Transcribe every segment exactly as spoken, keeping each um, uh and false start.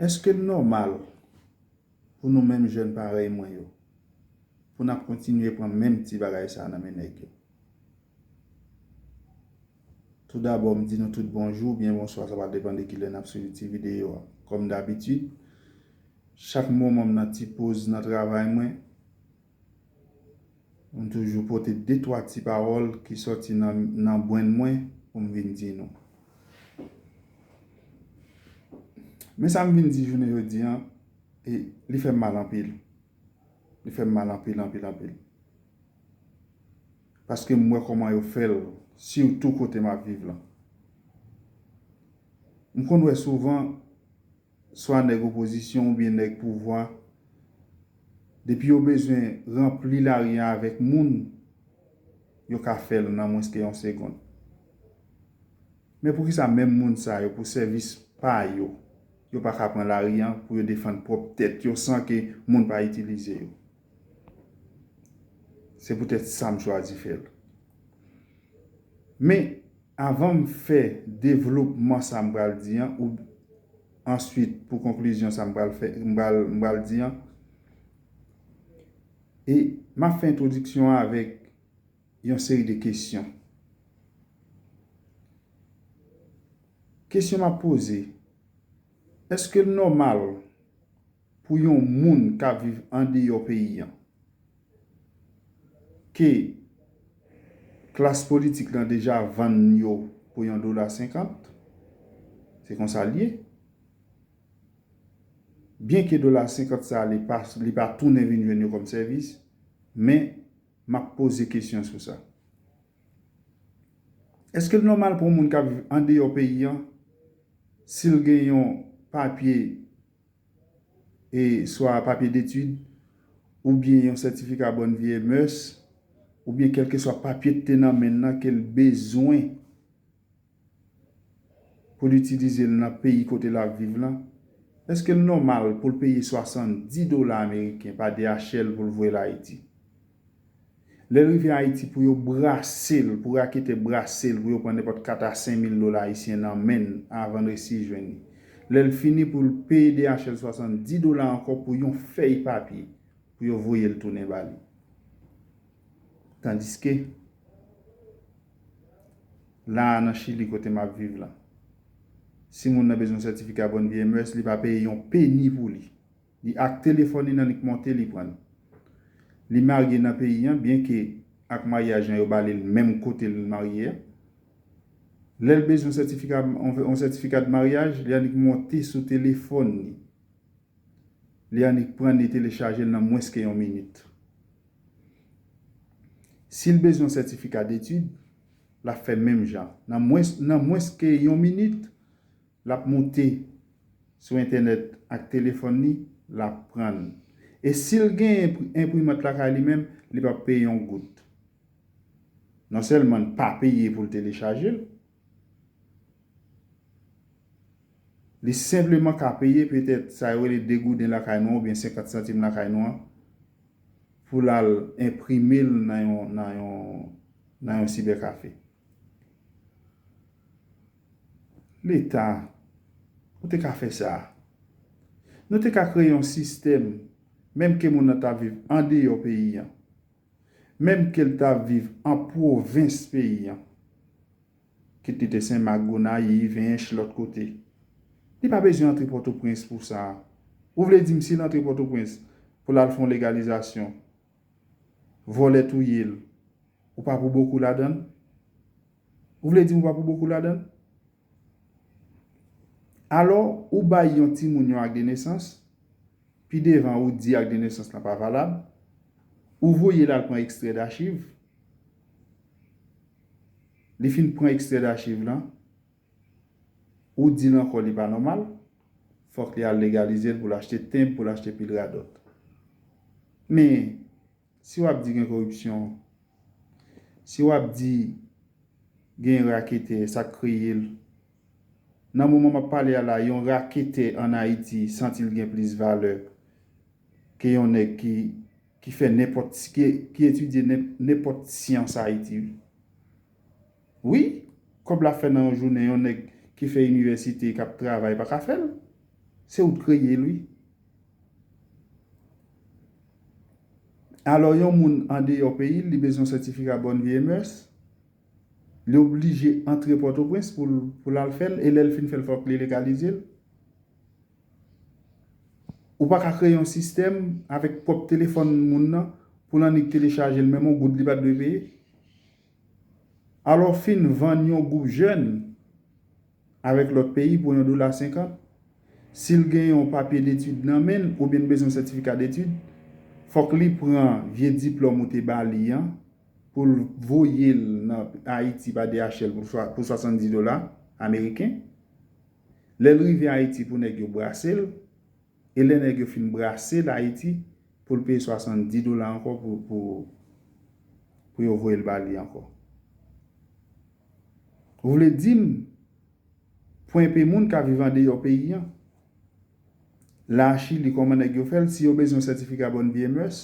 Èske l nòmal pou nou menm jèn parèy mwen yo, pou n ap kontinye pran menm ti bagay sa a nan men nèg yo? Toudabò, m di nou tout bonjou oubyen bonswa, sa va depann de kilè n ap swiv ti videyo a. Kòm dabitid, chak moman m nan ti poz nan travay mwen, m toujou pote de twa ti pawòl ki sòti nan, nan brenn mwen pou m vin di nou. Men sa m vin di jounen jodi a, e li fè m mal anpil. Li fè m mal anpil, anpil, anpil. Paske m wè kòman yo fè l, sitou kote m ap viv lan. M konn wè souvan, swa nèg opozisyon oubyen nèg pouvwa, depi yo bezwen ranpli lari a avèk moun, yo ka fè l nan mwens ke yon segonn. Men poukisa menm moun sa yo, pou sèvis pa yo, yo pa ka pran lari a pou yo defann pwòp tèt yo san ke moun pa itilize yo? Se poutèt sa m chwazi fè l. Men, avan m fè devlopman sa m pral di an, ou answit pou konklizyon sa m pral fè, m pral, m pral di an, e m ap fè entwodiksyon an avèk yon seri de kesyon. Kesyon m ap poze, èske l nòmal pou yon moun k ap viv andeyò peyi an, ke klas politik lan deja vann yo pou yon dola senkant, se konsa l ye. Byenke dola senkant sa a, li pa, li pa tounen vin jwenn yo kòm sèvis, men m ap poze kesyon sou sa. Èske l nòmal pou yon moun k ap viv andeyò peyi an, si l gen yon papye, e swa papye detid, oubyen yon sètifika bòn vi e mès, oubyen kèlkeswa papye k te nan men l nan ke l bezwen pou l itilize l nan peyi kote l ap viv lan, èske l nòmal pou l peye swasanndis dola ameriken pa D H L pou l voye l Ayiti? Lè l rive Ayiti, pou yo brase l, pou raketè brase l, pou yo pran nenpòt kat a senk mil dola ayisyen nan men l avan l resi jwenn li. Lè l fini, pou l peye D H L swasanndis dola ankò pou yon fèy papye, pou yo voye l tounen ba li. Tandiske, la a nan Chili kote m ap viv la, si moun nan bezwen sètifika bòn vi e mès, li pa peye yon peni pou li. Li ak telefòn li nan, li k monte, li pran l. Li marye nan peyi an, byenke ak maryaj lan yo ba li l menm kote l marye a. Lè l bezwen sètifika, yon, yon sètifika de maryaj, li annik monte sou telefòn li. Li annik pran l, li telechaje l nan mwens ke yon minit. Si l bezwen sètifika detid, l ap fè menm jan. Nan mwens, nan mwens ke yon minit, l ap moute sou entènèt ak telefòn li, l ap pran l. E si l gen enpri-, enprimant lakay li menm, li p ap peye yon goud. Non sèlman l pa peye pou l telechaje l, li senpleman ka peye petèt sa yo rele de gouden lakay nou an oubyen senkant santim lakay nou an pou l al enprime l nan yon, nan yon, nan yon sibèkafe. Leta, ou te ka fè sa. Nou te ka kreye yon sistèm, menm ke moun nan t ap viv andeyò peyi an, menm ke l t ap viv an pwovens peyi an, kit li te Senmak, Gonayiv, Ench, lòt kote, li pa bezwen antre Pòtoprens pou sa. Ou vle di m si l antre Pòtoprens pou l al fè yon legalizasyon, vòlè touye l, ou pa pou bokou ladan l? Ou vle di m ou pa pou bokou ladan l? Alò, ou bay yon timoun yon ak de nesans, pi devan ou di ak de nesans lan pa valab, ou voye l al pran ekstrè dachiv, li fin pran ekstrè dachiv lan, ou di l ankò li pa nòmal, fòk li al legalize l pou l achte tenb, pou l achte pil radòt. Men, si w ap di gen koripsyon, si w ap di gen raketè, sa k kreye l, nan moman m ap pale a la, yon raketè ann Ayiti santi l gen plis valè ke yon nèg ki, ki fè nenpòt, ki, ki etidye nen-, nenpòt syans Ayiti. Wi, kòb l ap fè nan yon jounen, yon nèg ki fè inivèsite, k ap travay, pa ka fè l. Se ou k kreye l, wi. Alò, yon moun andeyò peyi l, li bezwen yon sètifika bòn vye mès, li oblije antre Pòtoprens pou l, pou l al fè l, e lè l fin fè l, fòk li legalize l. Ou pa ka kreye yon sistèm avèk pwòp telefòn moun nan pou l annik telechaje l, menm yon goud li pa t dwe peye. Alò, fin vann yon gwoup jèn avèk lòt peyi pou yon dola senkant, si l gen yon papye detid nan men l oubyen l bezwen sètifika detid, fòk li pran vye diplòm ou te ba li an pou l voye l nan Ayiti pa D H L pou swa-, pou swasanndis dola ameriken. Lè l rive Ayiti pou nèg yo brase l, e lè nèg yo fin brase l Ayiti, pou l peye swasanndis dola ankò pou, pou, pou yo voye l ba li ankò. Ou vle di m, pou enpe moun k ap viv andeyò peyi an, la Chili, kòman nèg yo fè l, si yo bezwen sètifika bòn vye mès,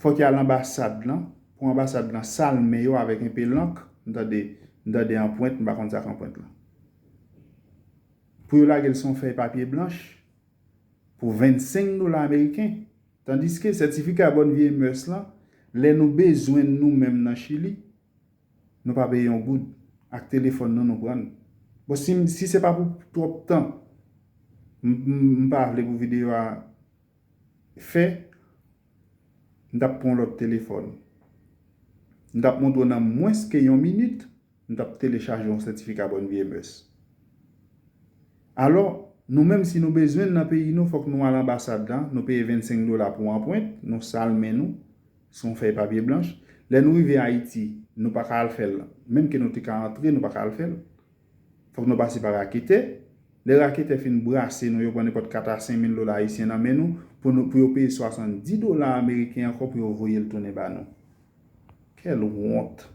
fòk y al anbasad lan, pou anbasad lan salmen yo avèk enpe lank, m tande, m tande anpwent, m pa konn sa k anpwent lan. Pou yo lage l sou yon fèy papye blanch, pou vennsenk dola ameriken. Tandiske sètifika bòn vye mès lan, lè nou bezwen l nou menm nan Chili, nou pa peye yon goud. Ak telefòn nou, nou pran l. Bon, si, si se pa pou twòp tan, m, m, m pa vle pou videyo a fè, m t ap pran yon lòt telefòn. M t ap montre w nan mwens ke yon minit, m t ap telechaje yon sètifika bòn vye mès. Alò, nou menm, si nou bezwen l nan peyi nou, fòk nou al anbasad la, nou peye vennsenk dola pou anpwent, nou sal men nou sou yon fèy papye blanch. Lè nou rive Ayiti, nou pa ka al fè l. Menm ke nou te ka antre, nou pa ka al fè l. Fòk nou pase pa raketè. Lè raketè fin brase nou, yo pran nenpòt kat a senk mil dola ayisyen nan men nou, pou nou, pou yo peye swasanndis dola ameriken ankò pou yo voye l tounen ba nou. Quelle honte!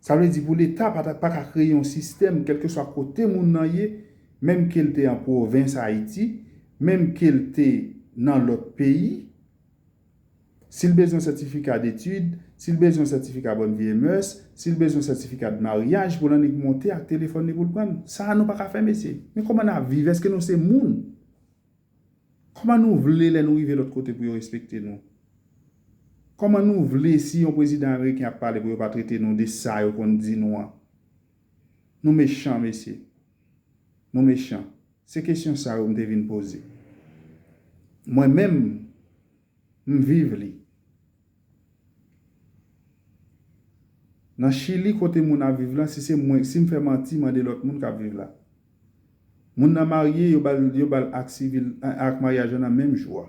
Sa vle di pou Leta pa ta, pa ka kreye yon sistèm, kèlkeswa kote moun nan ye, menm ke l te an pwovens Ayiti, menm ke l te nan lòt peyi, si l bezwen sètifika detid, si l bezwen sètifika bòn vye mès, si l bezwen sètifika de maryaj pou l annik monte ak telefòn li pou l pran l. Sa a nou pa ka fè, mesye. Men kòman n ap viv? Èske nou se moun? Kòman nou vle lè nou rive lòt kote pou yo respekte nou? Kòman nou vle si yon prezidan ameriken ap pale pou yo pa trete nou de sa yo konn di nou an? Nou mechan, mesye. Nou mechan. Se kesyon sa yo m te vin poze. Mwen menm, m viv li. Nan Chili, kote moun ap viv la, si se mwen, si m fè manti, mande lòt moun k ap viv la. Moun nan marye, yo ba l, yo ba l ak sivil, ak maryaj la nan menm jou a.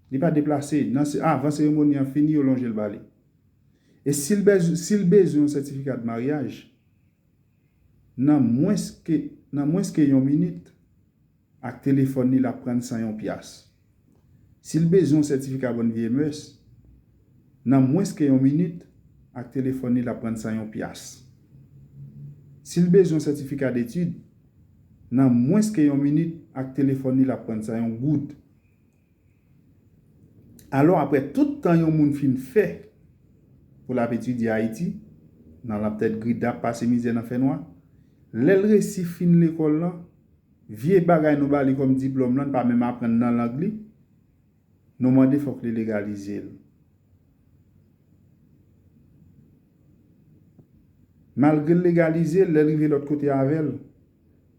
Li pa deplase. Nan se-, avan seremoni an fini, yo lonje l ba li. E si l bez-, si l bezwen yon sètifika de maryaj, nan mwens ke, nan mwens ke yon minit, ak telefòn li, l ap pran l san yon pyas. Si l bezwen yon sètifika bòn vye mès, nan mwens ke yon minit, ak telefòn li, l ap pran l san yon pyas. Si l bezwen yon sètifika detid, nan mwens ke yon minit, ak telefòn li, l ap pran l san yon goud. Alò, apre tout tan yon moun fin fè pou l ap etidye Ayiti, nan laptèt gri dap pase mizè nan fènwa, lè l resi fin lekòl lan, vye bagay nou ba li kòm diplòm lan, li pa menm aprann nan lang li, nou mande fòk li legalize l. Malgre l legalize l, lè l rive lòt kote avè l,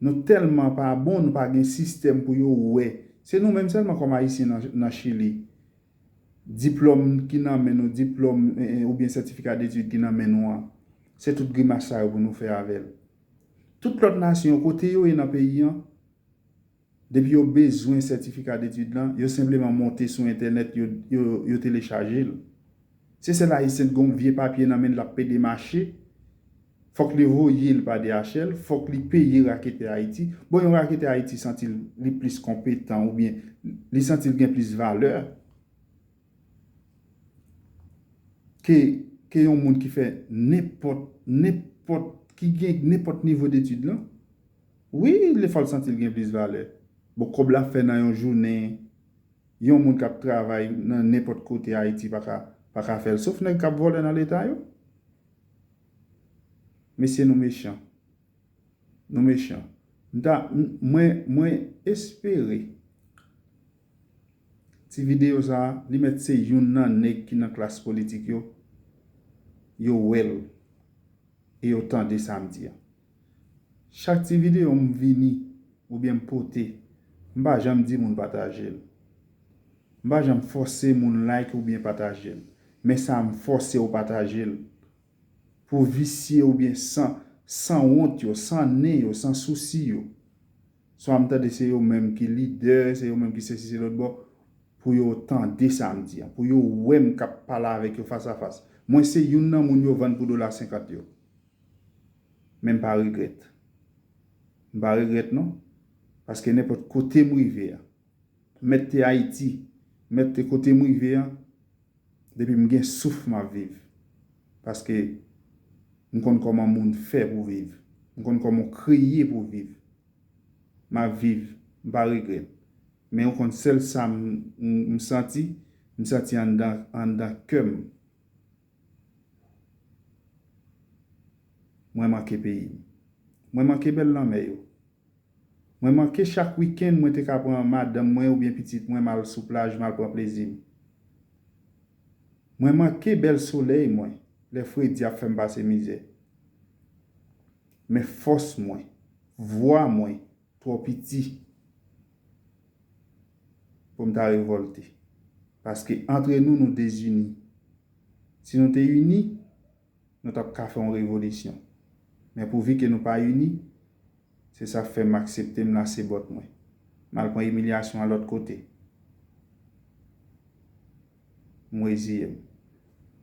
nou tèlman pa bon, nou pa gen sistèm pou yo wè. Se nou menm sèlman kòm Ayisyen nan, nan Chili. Diplòm ki nan men nou, diplòm, eh, eh, oubyen sètifika detid ki nan men nou an, se tout grimas sa yo pou nou fè avè l. Tout lòt nasyon yo, kote yo ye nan peyi an, depi yo bezwen sètifika detid lan, yo senpleman monte sou entènèt, yo, yo, yo telechaje l. Se sèl Ayisyen ki gen yon vye papye nan men l, l ap pede mache, fòk li voye l pa D H L, fòk li peye raketè Ayiti. Bon, yon raketè Ayiti santi l, li plis konpetan oubyen li santi l gen plis valè ke, ke yon moun ki fè nenpòt, nenpòt, ki gen nenpòt nivo detid lan. Wi, li fò l santi l gen plis valè. Bon, kòb l ap fè nan yon jounen, yon moun k ap travay nan nenpòt kote Ayiti pa ka, pa ka fè l, sof nèg k ap vòlè nan Leta yo. Mesye, nou mechan. Nou mechan. M ta, m- mwen, mwen espere ti videyo sa a, li mèt se youn nan nèg ki nan klas politik yo, yo wè l e yo tande sa m di a. Chak ti videyo m vini oubyen m pote, m pa janm di moun pataje l. M pa janm fòse moun like oubyen pataje l. Men sa m fòse w pataje l. Pou visye oubyen san, sanwont yo, san nen yo, san sousi yo. Swa m tande se yo menm ki lidè, se yo menm ki sesi, se lòt bò, pou yo tande sa m di a, pou yo wè m k ap pale avèk yo fas a fas. Mwen se youn nan moun yo vann pou dola senkant yo. Men m pa regrèt. M pa regrèt non. Paske nenpòt kote m rive a, mèt te Ayiti, mèt te kote m rive a, depi m gen souf m ap viv. Paske m konn kòman moun fè pou viv. M konn kòman w kreye pou viv. M ap viv, m pa regrèt. Men w konn sèl sa m, m, m santi, m santi anndan, anndan kè m. Mwen manke peyi m. Mwen manke bèl lanmè yo. Mwen manke chak wikenn mwen te ka pran madanm mwen oubyen pitit mwen m al sou plaj, m al pran plezi m. Mwen manke bèl solèy mwen lè fredi ap fè m pase mizè. Men fòs mwen, vwa mwen twò piti pou m ta revòlte. Paske antre nou, nou dezini. Si nou te ini, nou t ap ka fè yon revolisyon. Men pouvi ke nou pa ini, se sa k fè m aksepte m lase bòt mwen. M al pran imilyasyon an lòt kote. M reziye m.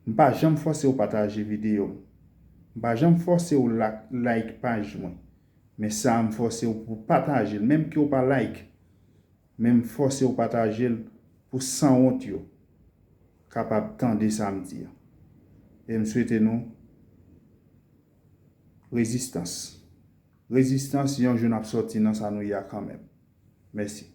M pa janm fòse w pataje videyo m. M pa janm fòse w la- like paj mwen. Men sa a m fòse w pou pataje l. Menm ke w pa like, men m fòse w pataje l pou sanwont yo kapab tande sa m di a. E m swete nou rezistans. Rezistans, yon jou n ap sòti nan sa nou ye a kanmenm. Mèsi.